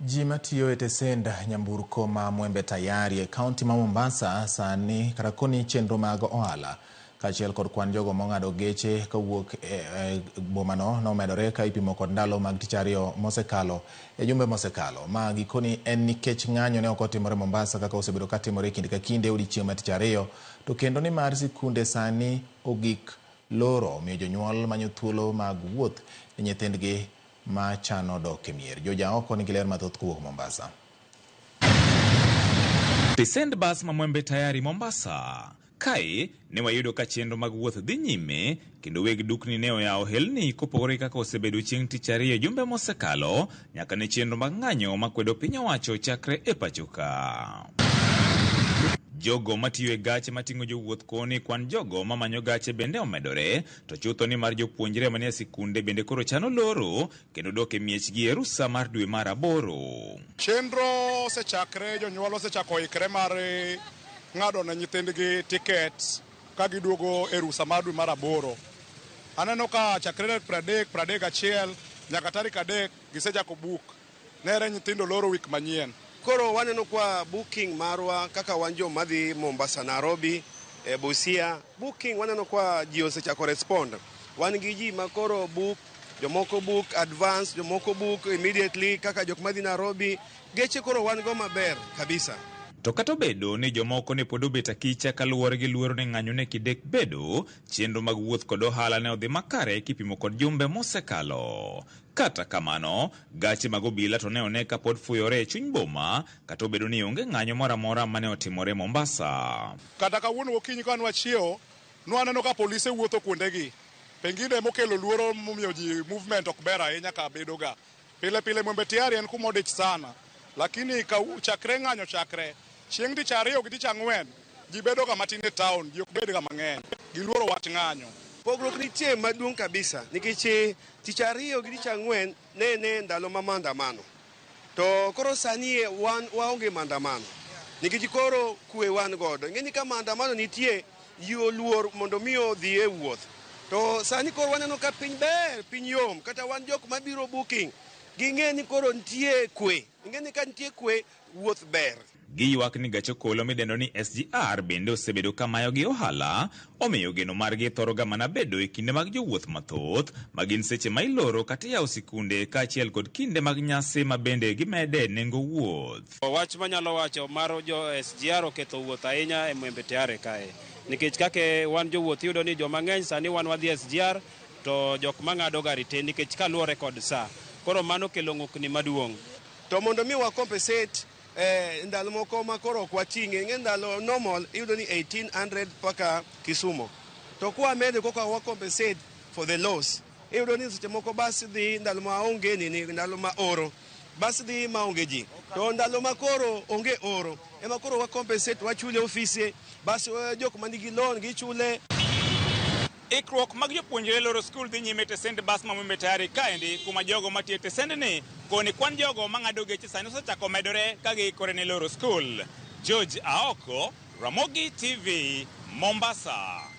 Ji matiyo e tesend nyamburko ma Mwembe Tayari e kaunti ma Mombasa sani kata koni chenro mag ohala kaachiel kod kwan jogo mong'ado geche kawuok e bomano nomedore ka ipimo kod ndalo mag tich ariyo mosekalo e jumbe mosekalo. Ma gikoni en nikech ng'anyo ne ok otimore Mombasa kaka osebedo katimore kinde ka kinde odiechieng' ma tich ariyo to kendo ni mar sikunde sani ogik loro omiyo jonyuol manyo thuolo mag wuoth ne nyithindgi ma chano dok e mier. Joja oko nigi ler mathoth kowuok Mombasa. Tesend bas ma Mwembe Tayari Mombasa. Kae ne wayudo ka chenro mag wuoth dhi nyime kendo weg dukni ne oyawo helni kopogore gi kaka osebedo chieng' tich ariyo jumbe mosekalo nyaka ne chenro mag ng'anyo makwedo piny owacho chakre e pacho ka. Jogo matiyo e gache mating'o jowuoth koni kwan jogo mamanyo gache bende omedore to chutho ni mar jopuonjre manie sikunde bende koro chano loro kendo dok e miechgi e rusa mar dwe mar aboro. Chenro osechakre, jonyuol osechako ikre mar ng'ado ne nyithindgi tiket ka giduogo e rusa mar dwe mar aboro. Aneno ka chakre tarik 30, 31 nyaka tarik 3 gisechako book. Nere nyithindo loro wik manyien. Koro waneno kwa booking marwa kaka wan joma dhi Mombasa, Nairobi, e Busia. Booking waneno kwa ji osechako respond. Wan gi ji ma koro book, jomoko book advance, jomoko book immediately kaka jok madhi Nairobi. Geche koro wan go maber kabisa. To kata obedo ni jomoko ne pod obet akicha kaluwore gi luoro ni ng'anyo ne kidek bedo, chenro mag wuoth kod ohala ne odhi makare kipimo kod jumbe mosekalo. Kata kamano, gache mag obila to ne one ka pod fuyore e chuny boma kata obedo ni onge ng'anyo moro amora mane otimore Mombasa. Kata kawuono gokinyi ka nwachiewo, nwaneno ka polise wuotho kuondegi. Pengine mokelo luoro momiyo ji movement ok ber ahinya ka bedo ga. Pile pile Mwembe Tayari en kuma odich sana. Lakini ka chakre ng'anyo chakre, chieng' tich ariyo gi tich ang'wen, ji bedo ga matin e town, ji ok bed ga mang'eny. Giluoro wach ng'anyo. Pogruok nitie maduong' kabisa nikech tich ariyo gi tich ang'wen ne ndalo ma maandamano. To koro sani wan waonge maandamano nikech koro kwe wan godo. Ing'e ni ka maandamano nitie, ji oluor mondo mi odhi e wuoth. To sani koro waneno ka piny ber, piny yom. Kata wan jok mabiro booking, ging'e ni koro nitie kwe. Ing'e ni ka nitie kwe, wuoth ber. Giywak ni gach okolo midendo ni SGR bende osebedo ka mayogi ohala, omiyo geno margi thoro ga mana bedo e kinde mag jowuoth mathoth, ma gin seche ma iloro kata iyawo sikunde kaachiel kod kinde mag nyasi ma bende gimede nengo wuoth. Wach manyalo wacho mar jo SGR oketho wuoth ahinya e Mwembe Tayari kae. Nikech kaka wan jowuoth iyudo ni joma ng'eny sani wan wadhi SGR to jok mang'ado gari tin nikech kaluwore kod sa. Koro mano kelo ng'ukni maduong'. To mondo mi wa compensate ndalo moko ma koro ok wating'e, ing'e ndalo normal iyudo ni 1800 mpaka Kisumo. To kwa medo koka wa compensate for the loss, iyudo ni seche moko bas dhi ndalo ma onge nini, ndalo ma oro. Bas dhi ma onge ji. To ndalo ma koro onge oro, ema koro wa compensate, wachule ofise, bas jok manigi loan gichule. Ikruok mag jopuonjre loro skul dhi nyime e tesend bas ma Mwembe Tayari kaendi kuma jogo matiyo e tesendni koni kwan jogo mang'ado geche sani osechako medore ka giikore ne loro skul. George Aoko, Ramogi TV, Mombasa.